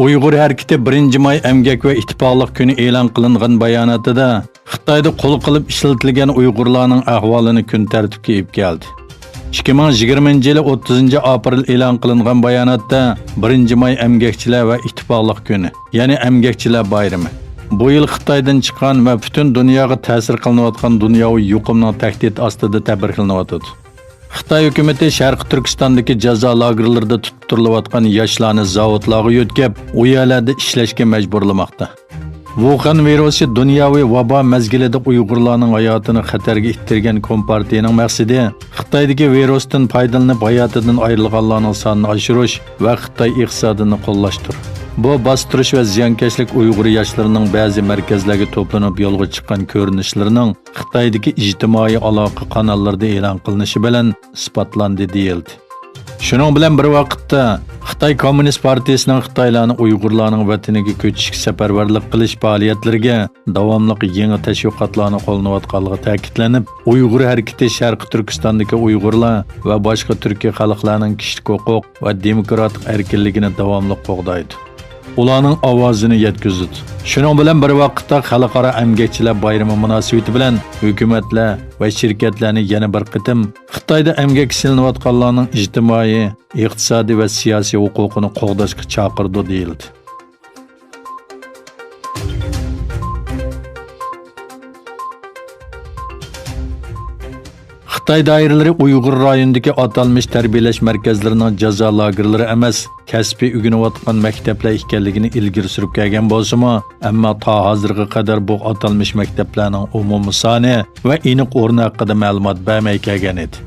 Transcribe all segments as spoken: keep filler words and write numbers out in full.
ئۇيغۇر ھەرىكىتى بىرىنچى ماي ئەمگەك ۋە ئىتتىپاقلىق كۈنى ئېلان قىلىنغان باياناتىدا خىتايدا قول قىلىپ ئىشلىتىلگەن ئۇيغۇرلارنىڭ ئەھۋالىنى كۈن تەرتىپكە ئېلىپ كەلدى. ئىككى مىڭ يىگىرمىنچى يىلى ئوتتۇزىنچى ئاپرېل ئېلان قىلىنغان باياناتتا بىرىنچى ماي ئەمگەكچىلەر ۋە ئىتتىپاقلىق كۈنى، يەنى ئەمگەكچىلەر بايرىمى، بۇ يىل خىتايدىن چىققان ۋە پۈتۈن دۇنياغا تەسىر قىلىنىۋاتقان دۇنياۋى يۇقۇمنىڭ تەھدىتى ئاستىدا تەبرىكلىنىۋاتىدۇ. خىتاي ھۆكۈمىتى شەرقىي تۈركىستاندىكى جازا لاگېرلىرىدا تۇتۇپ تۇرۇلۇۋاتقان ياشلارنى زاۋۇتلارغا يۆتكەپ، ئۇ يەرلەردە ئىشلەشكە مەجبۇرلىماقتا. ۋۇخەن ۋىرۇسى دۇنياۋى ۋابا مەزگىلىدە ئۇيغۇرلارنىڭ ھاياتىنى خەتەرگە ئىتتەرگەن كومپارتىيىنىڭ مەقسىتى خىتايدىكى ۋىرۇستىن پايدىلىنىپ ھاياتىدىن ئايرىلغانلارنىڭ سانىنى ئاشۇرۇش ۋە خىتاي ئىقتىسادىنى قوللاشتۇر. بۇ باستۇرۇش ۋە زىيانكەشلىك ئۇيغۇر ياشلىرىنىڭ بەزى مەركەزلەرگە توپلىنىپ يولغا چىققان كۆرۈنۈشلىرىنىڭ خىتايدىكى ئىجتىمائىي ئالاقە قاناللىرىدا ئېلان قىلىنىشى بىلەن ئىسپاتلاندى دېيىلدى. شۇنىڭ بىلەن بىر ۋاقىتتا، خىتاي كوممۇنىست پارتىيىسىنىڭ خىتايلارنى ئۇيغۇرلارنىڭ ۋەتىنىگە كۆچۈشكە سەپەرۋەرلىك قىلىش پائالىيەتلىرىگە داۋاملىق يېڭى تەشۋىقاتلارنى قوللىنىۋاتقانلىقى تەكىتلىنىپ، ئۇيغۇر ھەرىكىتى شەرقىي تۈركىستاندىكى ئۇيغۇرلار ۋە باشقا تۈركىي خەلقلەرنىڭ كىشىلىك ھوقۇق ۋە دېموكراتىق ئەركىنلىكىنى داۋاملىق قوغدايدۇ. ئۇلارنىڭ ئاۋازىنى يەتكۈزىدۇ. شۇنىڭ بىلەن بىر ۋاقىتتا، خەلقئارا ئەمگەكچىلەر بايرىمى مۇناسىۋىتى بىلەن ھۆكۈمەتلەر ۋە شىركەتلەرنى يەنە بىر قېتىم خىتايدا ئەمگەككە سېلىنىۋاتقانلارنىڭ ئىجتىمائىي، ئىقتىسادىي ۋە سىياسىي ھوقۇقىنى قوغداشقا چاقىرىدۇ دېيىلدى. خىتاي دائىرىلىرى ئۇيغۇر رايونىدىكى ئاتالمىش تەربىيەلەش مەركەزلىرىنىڭ جازا لاگېرلىرى ئەمەس، كەسپىي ئۆگىنىۋاتقان مەكتەپلەر ئىكەنلىكىنى ئىلگىرى سۈرۈپ كەلگەن بولسىمۇ، ئەمما تا ھازىرغا قەدەر بۇ ئاتالمىش مەكتەپلەرنىڭ ئومۇمىي سانى ۋە ئېنىق ئورنى ھەققىدە مەلۇمات بەرمەي كەلگەن ئىدى.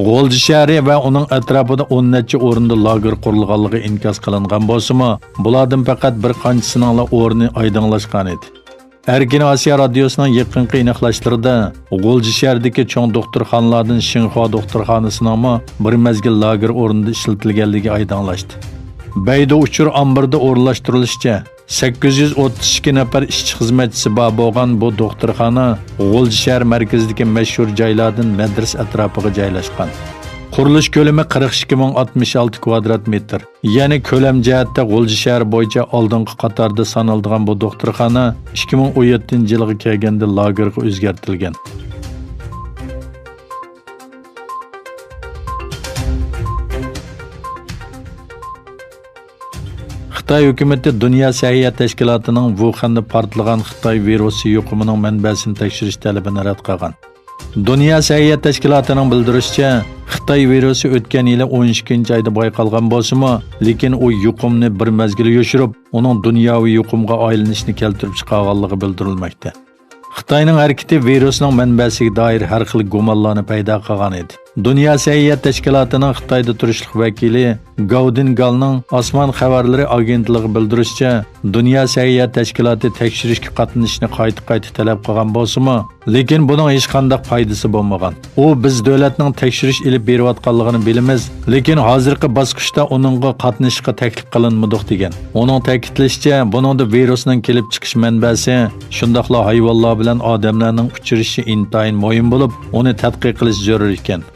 غۇلجا شەھىرى ۋە ئۇنىڭ ئەتراپىدا ئون نەچچە ئورۇندا لاگېر قۇرۇلغانلىقى ئىنكاس قىلىنغان بولسىمۇ، بۇلاردىن پەقەت بىر قانچىسىنىڭلا ئورنى ئايدىڭلاشقان ئىدى. ئەركىن ئاسىيا رادىيوسىنىڭ يېقىنقى ئېنىقلاشلىرىدا، غۇلجا شەھىرىدىكى چوڭ دوختۇرخانىلاردىن شىنخۇا دوختۇرخانىسىنىڭمۇ بىر مەزگىل لاگېر ئورنىدا ئىشلىتىلگەنلىكى ئايدىڭلاشتى. بەيدۇ ئۇچۇر ئامبىرىدا ئورۇنلاشتۇرۇلۇشىچە، سەككىز يۈز ئوتتۇز ئىككى نەپەر ئىشچى-خىزمەتچىسى بار بولغان بۇ دوختۇرخانا غۇلجا شەھەر مەركىزىدىكى مەشھۇر جايلاردىن مەدرىسە ئەتراپىغا جايلاشقان. قۇرۇلۇش كۆلىمى قىرىق ئىككى مىڭ ئاتمىش ئالتە كۋادرات مېتىر. يەنى كۆلەم جەھەتتە غۇلجا شەھىرى بويىچە ئالدىنقى قاتاردا سانىلىدىغان بۇ دوختۇرخانا ئىككى مىڭ ئون يەتتىنچى يىلغا كەلگەندە لاگېرغا ئۆزگەرتىلگەن. خىتاي ھۆكۈمىتى دۇنيا سەھىيە تەشكىلاتىنىڭ ۋۇخەندە پارتلىغان خىتاي ۋىرۇسى يۇقۇمىنىڭ مەنبەسىنى تەكشۈرۈش تەلىپىنى رەت قىلغان. دۇنيا سەھىيە تەشكىلاتىنىڭ بىلدۈرۈشىچە، خىتاي ۋىرۇسى ئۆتكەن يىلى ئون ئىككىنچى ئايدا بايقالغان بولسىمۇ، لېكىن ئۇ يۇقۇمنى بىر مەزگىل يوشۇرۇپ، ئۇنىڭ دۇنياۋى يۇقۇمغا ئايلىنىشىنى كەلتۈرۈپ چىقارغانلىقى بىلدۈرۈلمەكتە. خىتاينىڭ ھەرىكىتى ۋىرۇسنىڭ مەنبەسىگە دائىر ھەر خىل گۇمانلارنى پەيدا قىلغان ئىدى. دۇنيا سەھىيە تەشكىلاتىنىڭ خىتايدا تۇرۇشلۇق ۋەكىلى گاۋدىن گالنىڭ ئاسمان خەۋەرلىرى ئاگېنتلىقىغا بىلدۈرۈشىچە، دۇنيا سەھىيە تەشكىلاتى تەكشۈرۈشكە قاتنىشىشنى قايتا-قايتا تەلەپ قىلغان بولسىمۇ، لېكىن بۇنىڭ ھېچقانداق پايدىسى بولمىغان. ئۇ، بىز دۆلەتنىڭ تەكشۈرۈش ئېلىپ بېرىۋاتقانلىقىنى بىلىمىز، لېكىن ھازىرقى باسقۇچتا ئۇنىڭغا قاتنىشىشقا تەكلىپ قىلىنمىدۇق، دېگەن. ئۇنىڭ تەكىتلىشىچە، بۇنىڭدا ۋىرۇسنىڭ كېلىپ چىقىش مەنبەسى، شۇنداقلا ھايۋانلار بىلەن ئادەملەرنىڭ ئۇچرىشىشى ئىنتايىن مۇھىم بولۇپ، ئۇنى تەتقىق قىلىش زۆرۈر ئىكەن.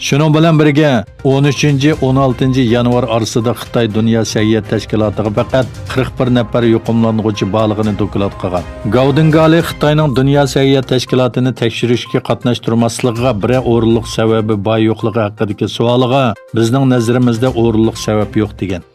شۇنىڭ بىلەن بىرگە، ئون ئۈچىنچى، ئون ئالتىنچى يانۋار ئارىسىدا خىتاي دۇنيا سەھىيە تەشكىلاتىغا پەقەت قىرىق بىر نەپەر يۇقۇملانغۇچى بارلىقىنى دوكلات قىلغان. گاۋدىنگالى خىتاينىڭ دۇنيا سەھىيە تەشكىلاتىنى تەكشۈرۈشكە قاتناشتۇرماسلىقىغا بىرەر ئورۇنلۇق سەۋەبى بار يوقلۇقى ھەققىدىكى سوئالىغا، بىزنىڭ نەزىرىمىزدە ئورۇنلۇق سەۋەب يوق، دېگەن.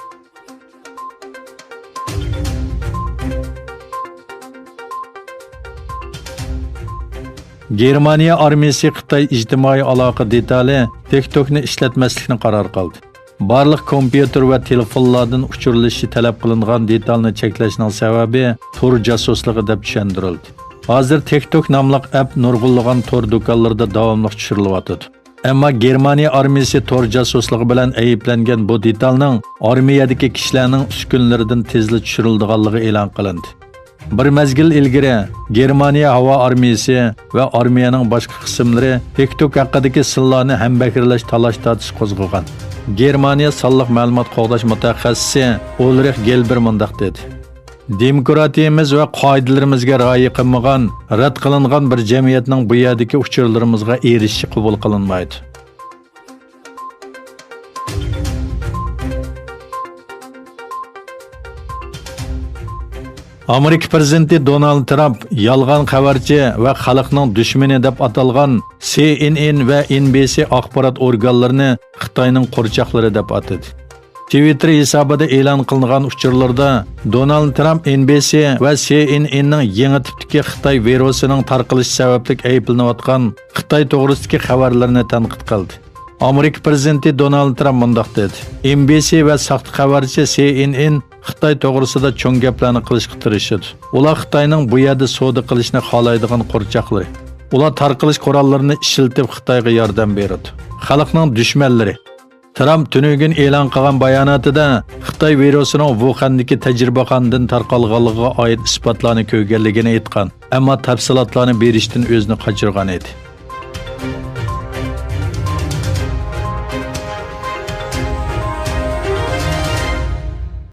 گېرمانىيە ئارمىيىسى خىتاي ئىجتىمائىي ئالاقە دېتالى تىكتوكنى ئىشلەتمەسلىكنى قارار قىلدى. بارلىق كومپيۇتېر ۋە تېلېفونلاردىن ئۇچۇرلىشىشى تەلەپ قىلىنغان دېتالنى چەكلەشنىڭ سەۋەبى تور جاسۇسلۇقى دەپ چۈشەندۈرۈلدى. ھازىر تىكتوك ناملىق ئەپ نۇرغۇنلىغان تور دۇكانلىرىدا داۋاملىق چۈشۈرۈلۈۋاتىدۇ. ئەمما گېرمانىيە ئارمىيىسى تور جاسۇسلۇقى بىلەن ئەيىبلەنگەن بۇ دېتالنىڭ ئارمىيەدىكى كىشىلەرنىڭ ئۈسكۈنىلىرىدىن تېزلا چۈشۈرۈلىدىغانلىقى ئېلان قىلىندى. بىر مەزگىل ئىلگىرى، گېرمانىيە ھاۋا ئارمىيىسى ۋە ئارمىيەنىڭ باشقا قىسىملىرى تىكتوك ھەققىدىكى سىرلارنى ھەمبەھىرلەش تالاش-تارتىشى قوزغىغان. گېرمانىيە سانلىق مەلۇمات قوغداش مۇتەخەسسىسى ئۇلرىخ گېلبېر مۇنداق دېدى: دېموكراتىيىمىز ۋە قائىدىلىرىمىزگە رىئايە قىلمىغان، رەت قىلىنغان بىر جەمئىيەتنىڭ بۇ يەردىكى ئۇچۇرلىرىمىزغا ئېرىشىشى قوبۇل قىلىنمايدۇ. ئامېرىكا پىرېزىدېنتى دونالد ترامپ يالغان خەۋەرچى ۋە خەلقنىڭ دۈشمىنى دەپ ئاتالغان سى ئېن ئېن ۋە ئېن بى سى ئاخبارات ئورگانلىرىنى خىتاينىڭ قورچاقلىرى دەپ ئاتىدى. تىۋىتتېر ھېسابىدا ئېلان قىلىنغان ئۇچۇرلىرىدا دونالد ترامپ ئېن بى سى ۋە سى ئېن ئېننىڭ يېڭى تىپتىكى خىتاي ۋىرۇسىنىڭ تارقىلىشى سەۋەبلىك ئەيىبلىنىۋاتقان خىتاي توغرىسىدىكى خەۋەرلىرىنى تەنقىد قىلدى. ئامېرىكا پىرېزىدېنتى دونالد ترامپ مۇنداق دېدى: ئېن بى سى ۋە ساختا خەۋەرچى سى ئېن ئېن خىتاي توغرىسىدا چوڭ گەپلەرنى قىلىشقا تىرىشىدۇ. ئۇلار خىتاينىڭ بۇ يەردە سودا قىلىشنى خالايدىغان قورچاقلىرى. ئۇلار تارقىلىش قوراللىرىنى ئىشلىتىپ خىتايغا ياردەم بېرىدۇ. خەلقنىڭ دۈشمەنلىرى. ترامپ تۈنۈگۈن ئېلان قىلغان باياناتىدا خىتاي ۋىرۇسىنىڭ ۋۇخەندىكى تەجرىبىخانىدىن تارقالغانلىقىغا ئائىت ئىسپاتلارنى كۆرگەنلىكىنى ئېيتقان، ئەمما تەپسىلاتلارنى بېرىشتىن ئۆزىنى قاچۇرغان ئىدى.